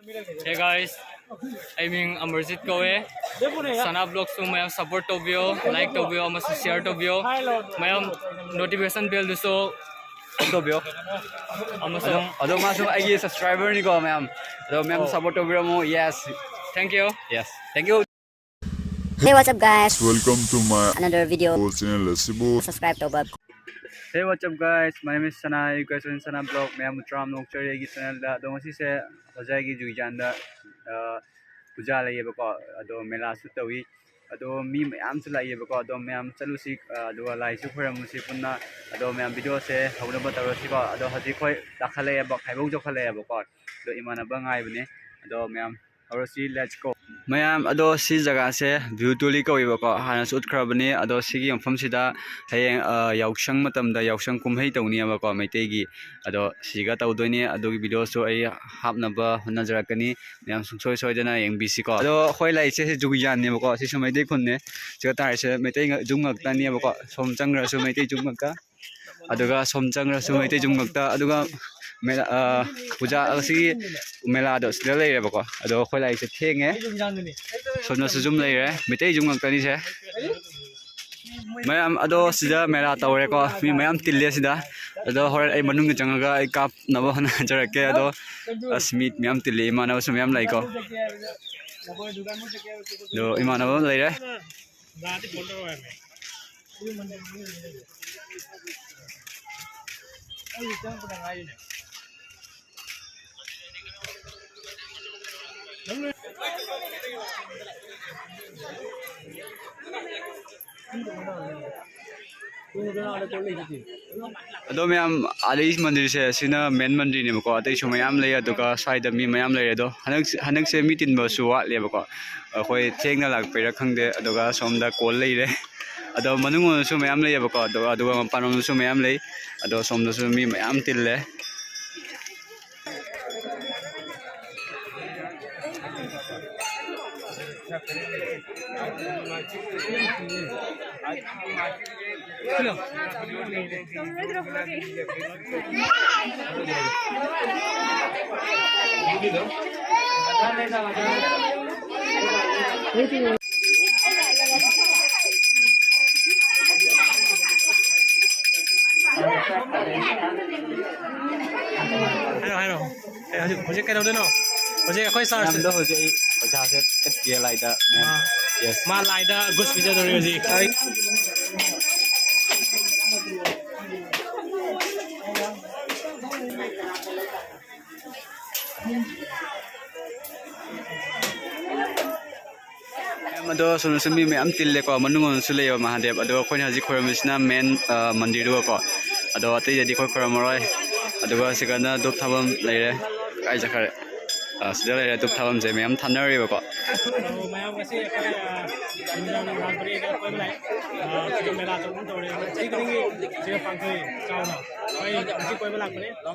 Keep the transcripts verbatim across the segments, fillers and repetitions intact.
Hey guys, ꯑꯩ ꯃꯤꯡ ꯑꯃꯔꯖꯤꯠ ꯀꯧꯋꯦ꯫ ꯁꯅꯥ ꯕ꯭ꯂꯣꯒꯁꯨ ꯃꯌꯥꯝ ꯁꯞꯄꯣꯔꯠ ꯇꯧꯕꯤꯌꯣ, ꯂꯥꯏꯛ ꯇꯧꯕꯤꯌꯣ ꯑꯃꯁꯨꯡ ꯁꯤꯌꯔ ꯇꯧꯕꯤꯌꯣ꯫ ꯃꯌꯥꯝ ꯅꯣꯇꯤꯐꯤꯀꯦꯁꯟ ꯕꯦꯜꯗꯨꯁꯨ ꯇꯧꯕꯤꯌꯣ꯫ ꯑꯃꯁꯨꯡ ꯑꯗꯣ ꯃꯥꯁꯨ ꯑꯩꯒꯤ ꯁꯕꯁꯀ꯭ꯔꯥꯏꯕꯔꯅꯤꯀꯣ ꯃꯌꯥꯝ꯫ ꯑꯗꯣ ꯃꯌꯥꯝ ꯁꯞꯄꯣꯔꯠ ꯇꯧꯕꯤꯔꯝꯃꯣ꯫ Yes꯫ Thank you꯫ Yes, thank you꯫ Hey, what's up, guys? Welcome to my another video channel ꯑꯁꯤꯕꯨ꯫ Subscribe ꯇꯧꯕ꯫ Hey, what's up, guys? My name is Sana. You guys are in Sana Vlog. ꯃꯌꯥꯝꯕꯨ ꯇꯔꯥꯝꯅ ꯑꯣꯛꯆꯔꯤ ꯑꯩꯒꯤ ꯆꯦꯅꯦꯜꯗ꯫ ꯑꯗꯣ ꯉꯁꯤꯁꯦ ꯑꯣꯖꯥꯒꯤ ꯖꯨꯒꯤꯖꯥꯟꯗ, ꯑ, ꯄꯨꯖꯥ ꯂꯩꯌꯦꯕꯀꯣ꯫ ꯑꯗꯣ ꯃꯦꯂꯥꯁꯨ ꯇꯧꯏ꯫ ꯑꯗꯣ ꯃꯤ ꯃꯌꯥꯝꯁꯨ ꯂꯥꯛꯏꯌꯦꯕꯀꯣ꯫ ꯑꯗꯣ ꯃꯌꯥꯝ ꯆꯠꯂꯨꯁꯤ, ꯑ, ꯑꯗꯨꯒ ꯂꯥꯏꯁꯨ ꯈꯣꯏꯔꯝꯃꯨꯁꯤ ꯄꯨꯟꯅ꯫ ꯑꯗꯣ ꯃꯌꯥꯝ ꯚꯤꯗꯤꯑꯣꯁꯦ ꯍꯧꯅꯕ ꯇꯧꯔꯁꯤꯀꯣ꯫ ꯑꯗꯣ ꯍꯧꯖꯤꯛ ꯑꯩꯈꯣꯏ ꯀꯥꯈꯠꯂꯛꯑꯦꯕ, ꯈꯥꯏꯕꯧ ꯌꯧꯈꯠꯂꯛꯑꯦꯕꯀꯣ꯫ ꯑꯗꯣ ꯏꯃꯥꯟꯅꯕ ꯉꯥꯏꯕꯅꯦ꯫ ꯑꯗꯣ ꯃꯌꯥꯝ ꯍꯧꯔꯁꯤ, let's go꯫ ꯃꯌꯥꯝ ꯑꯗꯣ ꯁꯤ ꯖꯒꯥꯁꯦ ꯚ꯭ꯌꯨ ꯇꯨꯂꯤ ꯀꯧꯏꯕꯀꯣ꯫ ꯍꯥꯟꯅꯁꯨ ꯎꯠꯈ꯭ꯔꯕꯅꯤ꯫ ꯑꯗꯣ ꯁꯤꯒꯤ ꯃꯐꯝꯁꯤꯗ ꯍꯌꯦꯡ, ꯑ, ꯌꯥꯎꯁꯪ ꯃꯇꯝꯗ ꯌꯥꯎꯁꯪ ꯀꯨꯝꯍꯩ ꯇꯧꯅꯤꯕꯀꯣ ꯃꯩꯇꯩꯒꯤ꯫ ꯑꯗꯣ ꯁꯤꯒ ꯇꯧꯗꯣꯏꯅꯤ꯫ ꯑꯗꯨꯒꯤ ꯚꯤꯗꯤꯑꯣꯁꯨ ꯑꯩ ꯍꯥꯞꯅꯕ ꯍꯣꯠꯅꯖꯔꯛꯀꯅꯤ꯫ ꯃꯌꯥꯝ ꯁꯨꯡꯁꯣꯏ ꯁꯣꯏꯗꯅ ꯌꯦꯡꯕꯤꯁꯤꯀꯣ꯫ ꯑꯗꯣ ꯑꯩꯈꯣꯏ ꯂꯩꯔꯤꯁꯦ ꯁꯤ ꯖꯨꯒꯤꯖꯥꯟꯅꯦꯕꯀꯣ꯫ ꯁꯤꯁꯨ ꯃꯩꯇꯩ ꯈꯨꯟꯅꯦ꯫ ꯁꯤꯗ ꯇꯥꯔꯤꯁꯦ ꯃꯩꯇꯩ ꯉ-, ꯌꯨꯝ ꯉꯥꯛꯇꯅꯦꯕꯀꯣ꯫ ꯁꯣꯝ ꯆꯪꯈ꯭ꯔꯁꯨ ꯃꯩꯇꯩ ꯌꯨꯝ ꯉꯥꯛꯇ꯫ ꯑꯗꯨꯒ ꯁꯣꯝ ꯆꯪꯈ꯭ꯔꯁꯨ ꯃꯩꯇꯩ ꯌꯨꯝ ꯉꯥꯛꯇ꯫ ꯑꯗꯨꯒ ꯃꯦꯂꯥ, ꯑ, ꯄꯨꯖꯥ, ꯑꯁꯤꯒꯤ ꯃꯦꯂꯥꯗꯣ ꯁꯤꯗ ꯂꯩꯔꯦꯕꯀꯣ꯫ ꯑꯗꯣ ꯑꯩꯈꯣꯏ ꯂꯥꯛꯏꯁꯦ ꯊꯦꯡꯉꯦ꯫ ꯁꯣꯝꯗꯁꯨ ꯌꯨꯝ ꯂꯩꯔꯦ, ꯃꯩꯇꯩ ꯌꯨꯝ ꯉꯥꯛꯇꯅꯤꯁꯦ꯫ ꯃꯌꯥꯝ ꯑꯗꯣ ꯁꯤꯗ ꯃꯦꯂꯥ ꯇꯧꯔꯦꯀꯣ꯫ ꯃꯤ ꯃꯌꯥꯝ ꯇꯤꯜꯂꯦ ꯁꯤꯗ꯫ ꯑꯗꯣ ꯍꯣꯔꯦꯟ ꯑꯩ ꯃꯅꯨꯡꯗ ꯆꯪꯉꯒ ꯑꯩ ꯀꯥꯞꯅꯕ ꯍꯣꯠꯅꯖꯔꯛꯀꯦ꯫ ꯑꯗꯣ ꯑꯁ, ꯃꯤ ꯃꯌꯥꯝ ꯇꯤꯜꯂꯦ, ꯏꯃꯥꯟꯅꯕꯁꯨ ꯃꯌꯥꯝ ꯂꯩꯀꯣ꯫ ꯑꯗꯣ ꯏꯃꯥꯟꯅꯕ ꯑꯃ ꯂꯩꯔꯦ꯫ ꯑꯗꯣ ꯃꯌꯥꯝ, ꯑꯥꯗꯩ ꯃꯟꯗꯤꯔꯁꯦ ꯁꯤꯅ ꯃꯦꯟ ꯃꯟꯗꯤꯔꯅꯦꯕꯀꯣ꯫ ꯑꯇꯩꯁꯨ ꯃꯌꯥꯝ ꯂꯩ꯫ ꯑꯗꯨꯒ ꯁ꯭ꯋꯥꯏꯗ ꯃꯤ ꯃꯌꯥꯝ ꯂꯩꯔꯦ꯫ ꯑꯗꯣ ꯍꯟꯗꯛ, ꯍꯟꯗꯛꯁꯦ ꯃꯤ ꯇꯤꯟꯕꯁꯨ ꯋꯥꯠꯂꯦꯕꯀꯣ꯫ ꯑꯩꯈꯣꯏ ꯊꯦꯡꯅ ꯂꯥꯛꯄꯩꯔꯥ ꯈꯪꯗꯦ꯫ ꯑꯗꯨꯒ ꯁꯣꯝꯗ ꯀꯣꯜ ꯂꯩꯔꯦ꯫ ꯑꯗꯣ ꯃꯅꯨꯡꯂꯣꯝꯗꯁꯨ ꯃꯌꯥꯝ ꯂꯩꯌꯦꯕꯀꯣ꯫ ꯑꯗꯣ, ꯑꯗꯨꯒ ꯃꯄꯥꯟꯂꯣꯝꯗꯁꯨ ꯃꯌꯥꯝ ꯂꯩ꯫ ꯑꯗꯣ ꯁꯣꯝꯗꯁꯨ ꯃꯤ ꯃꯌꯥꯝ ꯇꯤꯜꯂꯦ꯫ ꯍꯥꯏꯔꯣ, ꯍꯥꯏꯔꯣ꯫ ꯑꯦ, ꯍꯧꯖꯤꯛ, ꯍꯧꯖꯤꯛ ꯀꯩꯗꯧꯗꯣꯏꯅꯣ? ꯍꯧꯖꯤꯛ ꯑꯩꯈꯣꯏ ꯁꯥꯔꯁꯦ꯫ ꯃꯌꯥꯝꯗꯣ ꯍꯧꯖꯤꯛ ꯑꯩ ꯄꯩꯁꯥꯁꯦ ꯀꯠꯀꯦ ꯂꯥꯏꯗ꯫ ꯃꯥ, yes꯫ ꯃꯥ ꯂꯥꯏꯗ ꯒꯨꯁ ꯄꯤꯖꯗꯧꯔꯤ ꯍꯧꯖꯤꯛ꯫ ꯃꯌꯥꯝ ꯑꯗꯣ ꯁꯣꯝꯗꯁꯨ ꯃꯤ ꯃꯌꯥꯝ ꯇꯤꯜꯂꯦꯀꯣ, ꯃꯅꯨꯡ ꯂꯣꯝꯗꯁꯨ ꯂꯩꯌꯦꯕ ꯃꯍꯥꯗꯦꯕ꯫ ꯑꯗꯣ ꯑꯩꯈꯣꯏꯅ ꯍꯧꯖꯤꯛ ꯈꯣꯏꯔꯝꯃꯤꯁꯤꯅ main, ꯑ, ꯃꯟꯗꯤꯔꯗꯨꯒꯀꯣ꯫ ꯑꯗꯣ ꯑꯇꯩꯗꯗꯤ ꯑꯩꯈꯣꯏ ꯈꯣꯏꯔꯝꯃꯔꯣꯏ꯫ ꯑꯗꯨꯒ ꯁꯤꯒꯅ ꯙꯨꯞ ꯊꯥꯐꯝ ꯂꯩꯔꯦ꯫ ꯀꯥꯏ ꯆꯠꯈ꯭ꯔꯦ? ꯑ, ꯁꯤꯗ ꯂꯩꯔꯦ ꯙꯨꯞ ꯊꯥꯐꯝꯁꯦ, ꯃꯌꯥꯝ ꯊꯥꯅꯔꯤꯕꯀꯣ꯫ ꯑꯗꯣ ꯃꯌꯥꯝ ꯉꯁꯤ ꯑꯩꯈꯣꯏ, ꯑ, ꯅꯨꯃꯤꯗꯥꯡ ꯂꯥꯛꯄꯅꯦ, ꯀꯣꯏꯕ ꯂꯥꯛꯑꯦ꯫ ꯑ, ꯁꯤꯗ ꯃꯦꯂꯥ ꯆꯠꯄ ꯇꯧꯔꯦ꯫ ꯆꯍꯤ ꯈꯨꯗꯤꯡꯒꯤ ꯁꯤꯗ ꯄꯥꯡꯊꯣꯛꯑꯦ ꯆꯥꯎꯅ꯫ ꯑꯩ ꯉꯁꯤ ꯀꯣꯏꯕ ꯂꯥꯛꯄꯅꯦ꯫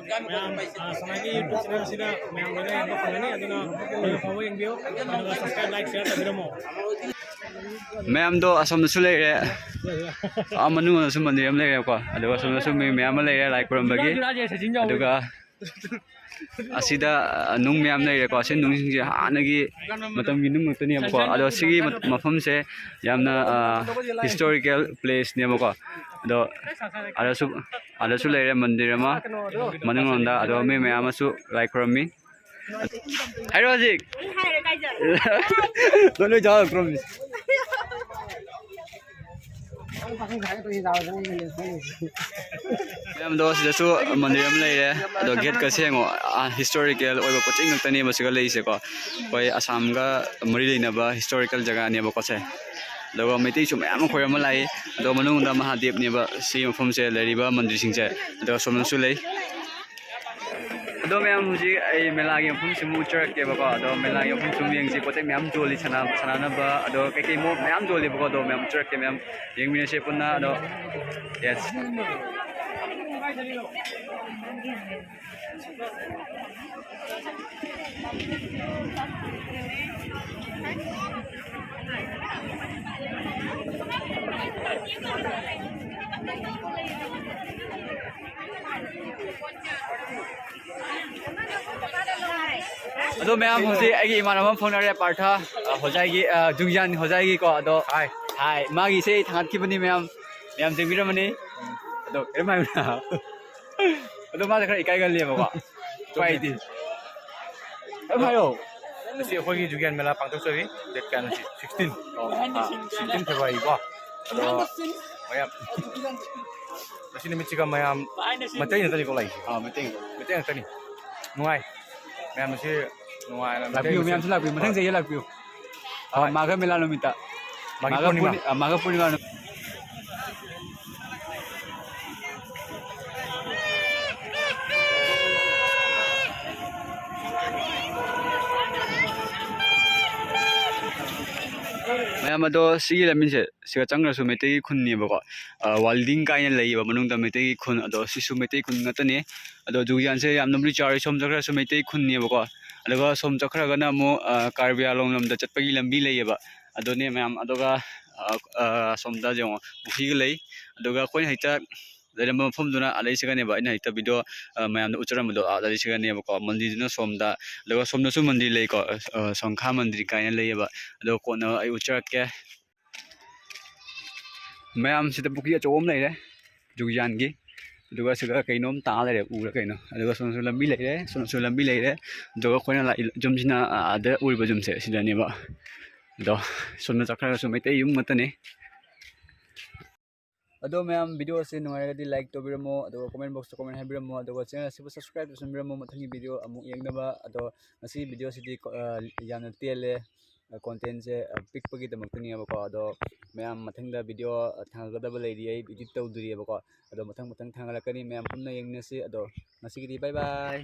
ꯃꯌꯥꯝ, ꯑ, ꯁꯅꯥꯒꯤ YouTube channel ꯑꯁꯤꯗ ꯃꯌꯥꯝ ꯂꯣꯏꯅ ꯌꯦꯡꯕ ꯐꯪꯒꯅꯤ꯫ ꯑꯗꯨꯅ ꯃꯌꯥꯝ ꯐꯥꯎꯕ ꯌꯦꯡꯕꯤꯌꯨ꯫ ꯑꯗꯨꯒ subscribe, like, share ꯇꯧꯕꯤꯔꯝꯃꯣ꯫ ꯃꯌꯥꯝꯗꯣ ꯑꯁꯣꯝꯗꯁꯨ ꯂꯩꯔꯦ꯫ ꯑꯥ, ꯃꯅꯨꯡꯗꯁꯨ ꯃꯟꯗꯤꯔ ꯑꯃ ꯂꯩꯔꯦꯀꯣ꯫ ꯑꯗꯨꯒ ꯑꯁꯣꯝꯗꯁꯨ ꯃꯤ ꯃꯌꯥꯝ ꯑꯃ ꯂꯩꯔꯦ ꯂꯥꯏ ꯈꯨꯔꯨꯝꯕꯒꯤ꯫ ꯑꯗꯨꯒ ꯑꯁꯤꯗ, ꯑ, ꯅꯨꯡ ꯃꯌꯥꯝ ꯂꯩꯔꯦꯀꯣ꯫ ꯑꯁꯤ ꯅꯨꯡꯁꯤꯡꯁꯦ ꯍꯥꯟꯅꯒꯤ ꯃꯇꯝꯒꯤ ꯅꯨꯡ ꯉꯥꯛꯇꯅꯦꯕꯀꯣ꯫ ꯑꯗꯣ ꯁꯤꯒꯤ ꯃ-, ꯃꯐꯝꯁꯦ ꯌꯥꯝꯅ, ꯑ, historical placeꯅꯦꯕꯀꯣ꯫ ꯑꯗꯣ ꯑꯗꯁꯨ, ꯑꯗꯁꯨ ꯂꯩꯔꯦ ꯃꯟꯗꯤꯔ ꯑꯃ ꯃꯅꯨꯡꯂꯣꯝꯗ꯫ ꯑꯗꯣ ꯃꯤ ꯃꯌꯥꯝ ꯑꯃꯁꯨ ꯂꯥꯏ ꯈꯨꯔꯨꯝꯃꯤ꯫ ꯍꯥꯏꯔꯣ ꯍꯧꯖꯤꯛ꯫ ꯑꯩ ꯍꯥꯏꯔꯦ ꯀꯥꯏꯖ꯫ ꯂꯣꯏ, ꯂꯣꯏ ꯆꯥꯎ, promise꯫ ꯃꯌꯥꯝꯗꯣ ꯁꯤꯗꯁꯨ ꯃꯟꯗꯤꯔ ꯑꯃ ꯂꯩꯔꯦ꯫ ꯑꯗꯣ gateꯀꯁꯦ ꯌꯦꯡꯉꯣ, ꯑ, historical ꯑꯣꯏꯕ ꯄꯣꯠ ꯆꯩ ꯉꯥꯛꯇꯅꯦꯕ ꯁꯤꯒ ꯂꯩꯔꯤꯁꯦꯀꯣ꯫ ꯑꯩꯈꯣꯏ ꯑꯁꯥꯝꯒ ꯃꯔꯤ ꯂꯩꯅꯕ historical ꯖꯒꯥꯅꯦꯕꯀꯣ ꯁꯦ꯫ ꯑꯗꯨꯒ ꯃꯩꯇꯩꯁꯨ ꯃꯌꯥꯝ ꯑꯃ ꯈꯣꯏꯔꯝꯕ ꯂꯥꯛꯏ꯫ ꯑꯗꯣ ꯃꯅꯨꯡꯗ ꯃꯍꯥꯗꯦꯕꯅꯦꯕ ꯁꯤ ꯃꯐꯝꯁꯦ ꯂꯩꯔꯤꯕ ꯃꯟꯗꯤꯔꯁꯤꯡꯁꯦ꯫ ꯑꯗꯣ ꯁꯣꯝꯗꯁꯨ ꯂꯩ꯫ ꯑꯗꯣ ꯃꯌꯥꯝ, ꯍꯧꯖꯤꯛ ꯑꯩ ꯃꯦꯂꯥꯒꯤ ꯃꯐꯝꯁꯤꯃꯨꯛ ꯎꯠꯆꯔꯛꯀꯦꯕꯀꯣ꯫ ꯑꯗꯣ ꯃꯦꯂꯥꯒꯤ ꯃꯐꯝꯁꯨ ꯌꯦꯡꯁꯤ, ꯄꯣꯠ ꯆꯩ ꯃꯌꯥꯝ ꯌꯣꯜꯂꯤ, ꯁꯥꯟꯅ-, ꯁꯥꯟꯅꯅꯕ, ꯑꯗꯣ ꯀꯩꯀꯩ ꯃꯣ-, ꯃꯌꯥꯝ ꯌꯣꯜꯂꯤꯕꯀꯣ꯫ ꯑꯗꯣ ꯃꯌꯥꯝ ꯎꯠꯆꯔꯛꯀꯦ ꯃꯌꯥꯝ, ꯌꯦꯡꯃꯤꯟꯅꯁꯦ ꯄꯨꯟꯅ꯫ ꯑꯗꯣ yes꯫ ꯑꯗꯣ ꯃꯌꯥꯝ, ꯍꯧꯖꯤꯛ ꯑꯩꯒꯤ ꯏꯃꯥꯟꯅꯕ ꯑꯃ ꯐꯥꯎꯅꯔꯦ, ꯄꯥꯔꯊ, ꯑ, ꯍꯣꯖꯥꯏꯒꯤ, ꯑ, ꯖꯨꯒꯤꯌꯥꯟ ꯍꯣꯖꯥꯏꯒꯤꯀꯣ꯫ ꯑꯗꯣ ꯍꯥꯏ꯫ ꯍꯥꯏ, ꯃꯥꯒꯤꯁꯦ ꯑꯩ ꯊꯥꯡꯒꯠꯈꯤꯕꯅꯤ ꯃꯌꯥꯝ, ꯃꯌꯥꯝ ꯌꯦꯡꯕꯤꯔꯝꯃꯅꯤ꯫ ꯑꯗꯣ ꯀꯔꯤꯝ ꯍꯥꯏꯕ꯫ ꯑꯗꯣ ꯃꯥꯁꯦ ꯈꯔ ꯏꯀꯥꯏꯒꯜꯂꯦꯕꯀꯣ꯫ ꯎꯄꯥꯏ ꯂꯩꯇꯦ꯫ ꯀꯔꯤꯝ ꯍꯥꯏꯌꯣ꯫ ꯉꯁꯤ ꯑꯩꯈꯣꯏꯒꯤ ꯖꯨꯒꯤꯌꯥꯟ ꯃꯦꯂꯥ ꯄꯥꯡꯊꯣꯛꯆꯔꯤ꯫ Date ꯀꯌꯥꯅꯣ ꯁꯤ? Sixteen꯫ ꯑꯣ, ꯑꯥ꯫ Sixteen February ꯀꯣ꯫ ꯑꯗꯣ ꯃꯌꯥꯝ ꯉꯁꯤ ꯅꯨꯃꯤꯠꯁꯤꯒ ꯃꯌꯥꯝ ꯃꯩꯇꯩ ꯉꯥꯛꯇꯅꯤꯀꯣ ꯂꯥꯛꯏꯁꯦ꯫ ꯑꯥ, ꯃꯩꯇꯩ ꯉꯥꯛꯇ꯫ ꯃꯩꯇꯩ ꯉꯥꯛꯇꯅꯤ꯫ ꯅꯨꯡꯉꯥꯏ꯫ ꯃꯌꯥꯝ ꯉꯁꯤ ꯅꯨꯡꯉꯥꯏꯅ ꯂꯥꯛꯄꯤꯌꯨ, ꯃꯩꯇꯩ ꯃꯌꯥꯝꯁꯨ ꯂꯥꯛꯄꯤꯌꯨ꯫ ꯃꯊꯪ ꯆꯍꯤ ꯂꯥꯛꯄꯤꯌꯨ꯫ ꯑꯥ, ꯍꯣꯏ꯫ ꯃꯥꯒ ꯃꯦꯂꯥ ꯅꯨꯃꯤꯠꯇ꯫ ꯃꯥꯒꯤ ꯃꯥꯒ ꯄꯨꯔꯅꯤꯃꯥ꯫ ꯄꯨꯔꯅꯤ-, ꯑꯥ, ꯃꯥꯒ ꯄꯨꯔꯅꯤꯃꯥ ꯅꯨꯃꯤꯠ꯫ ꯃꯌꯥꯝ ꯑꯗꯣ ꯁꯤꯒꯤ ꯂꯝꯕꯤꯁꯦ ꯁꯤꯒ ꯆꯪꯈ꯭ꯔꯁꯨ ꯃꯩꯇꯩꯒꯤ ꯈꯨꯟꯅꯦꯕꯀꯣ꯫ ꯑ, ꯋꯥꯜꯗꯤꯡ ꯀꯥꯏꯅ ꯂꯩꯌꯦꯕ ꯃꯅꯨꯡꯗ ꯃꯩꯇꯩꯒꯤ ꯈꯨꯟ꯫ ꯑꯗꯣ ꯁꯤꯁꯨ ꯃꯩꯇꯩ ꯈꯨꯟ ꯉꯥꯛꯇꯅꯦ꯫ ꯑꯗꯣ ꯖꯨꯒꯤꯌꯥꯟꯁꯦ ꯌꯥꯝꯅꯕꯨꯗꯤ ꯆꯥꯎꯔꯦ, ꯁꯣꯝ ꯆꯠꯈ꯭ꯔꯁꯨ ꯃꯩꯇꯩ ꯈꯨꯟꯅꯦꯕꯀꯣ꯫ ꯑꯗꯨꯒ ꯁꯣꯝ ꯆꯠꯈ꯭ꯔꯒꯅ ꯑꯃꯨꯛ, ꯑ, ꯀꯥꯔꯕꯤ ꯑꯥꯡꯂꯣꯡ ꯂꯣꯝꯗ ꯆꯠꯄꯒꯤ ꯂꯝꯕꯤ ꯂꯩꯌꯦꯕ꯫ ꯑꯗꯨꯅꯦ ꯃꯌꯥꯝ꯫ ꯑꯗꯨꯒ, ꯑ, ꯑ, ꯁꯣꯝꯗ ꯌꯦꯡꯉꯣ, ꯄꯨꯈ꯭ꯔꯤꯒ ꯂꯩ꯫ ꯑꯗꯨꯒ ꯑꯩꯈꯣꯏꯅ ꯍꯦꯛꯇ ꯂꯩꯔꯝꯕ ꯃꯐꯝꯗꯨꯅ ꯑꯗꯩ ꯁꯤꯒꯅꯦꯕ꯫ ꯑꯩꯅ ꯍꯦꯛꯇ video, ꯑ, ꯃꯌꯥꯝꯗ ꯎꯠꯆꯔꯝꯕꯗꯣ ꯑꯗꯩ ꯁꯤꯒꯅꯦꯕꯀꯣ꯫ ꯃꯟꯗꯤꯔꯗꯨꯅ ꯁꯣꯝꯗ, ꯑꯗꯨꯒ ꯁꯣꯝꯗꯁꯨ ꯃꯟꯗꯤꯔ ꯂꯩꯀꯣ, ꯑ, ꯁꯣꯡꯈꯥ ꯃꯟꯗꯤꯔ ꯀꯥꯏꯅ ꯂꯩꯌꯦꯕ꯫ ꯑꯗꯣ ꯀꯣꯟꯅ ꯑꯩ ꯎꯠꯆꯔꯛꯀꯦ꯫ ꯃꯌꯥꯝꯁꯤꯗ ꯄꯨꯈ꯭ꯔꯤ ꯑꯆꯧꯕ ꯑꯃ ꯂꯩꯔꯦ, ꯖꯨꯒꯤꯌꯥꯟꯒꯤ꯫ ꯑꯗꯨꯒ ꯁꯤꯗ ꯀꯩꯅꯣꯝ ꯇꯥ ꯂꯩꯔꯦ, ꯎꯔ ꯀꯩꯅꯣ꯫ ꯑꯗꯨꯒ ꯁꯣꯝꯗꯁꯨ ꯂꯝꯕꯤ ꯂꯩꯔꯦ, ꯁꯣꯝꯗꯁꯨ ꯂꯝꯕꯤ ꯂꯩꯔꯦ꯫ ꯑꯗꯨꯒ ꯑꯩꯈꯣꯏꯅ ꯂꯥꯛꯏ ꯌꯨꯝꯁꯤꯅ, ꯑꯥꯗ ꯎꯔꯤꯕ ꯌꯨꯝꯁꯦ ꯁꯤꯗꯅꯦꯕ꯫ ꯑꯗꯣ ꯁꯣꯝꯗ ꯆꯠꯈ꯭ꯔꯒꯁꯨ ꯃꯩꯇꯩ ꯌꯨꯝ ꯉꯥꯛꯇꯅꯦ꯫ ꯑꯗꯣ ꯃꯌꯥꯝ, video ꯑꯁꯤ ꯅꯨꯡꯉꯥꯏꯔꯒꯗꯤ like ꯇꯧꯕꯤꯔꯝꯃꯣ, ꯑꯗꯨꯒ comment box ꯇ comment ꯍꯥꯏꯕꯤꯔꯝꯃꯣ, ꯑꯗꯨꯒ channel ꯑꯁꯤꯕꯨ subscribe ꯇꯧꯁꯟꯕꯤꯔꯝꯃꯣ ꯃꯊꯪꯒꯤ video ꯑꯃꯨꯛ ꯌꯦꯡꯅꯕ꯫ ꯑꯗꯣ ꯉꯁꯤ video ꯁꯤꯗꯤ ꯀꯣ-, ꯑ, ꯌꯥꯝꯅ ꯇꯦꯜꯂꯦ, ꯑ, content ꯁꯦ, ꯑ, ꯄꯤꯛꯄꯒꯤꯗꯃꯛꯇꯅꯦꯕꯀꯣ꯫ ꯑꯗꯣ ꯃꯌꯥꯝ, ꯃꯊꯪꯗ video, ꯑ, ꯊꯥꯡꯒꯠꯀꯗꯕ ꯂꯩꯔꯤ, ꯑꯩ edit ꯇꯧꯗ꯭ꯔꯤꯑꯕꯀꯣ꯫ ꯑꯗꯣ ꯃꯊꯪ ꯃꯊꯪ ꯊꯥꯡꯒꯠꯂꯛꯀꯅꯤ, ꯃꯌꯥꯝ ꯄꯨꯟꯅ ꯌꯦꯡꯃꯤꯟꯅꯁꯤ꯫ ꯑꯗꯣ ꯉꯁꯤꯒꯤꯗꯤ bye bye꯫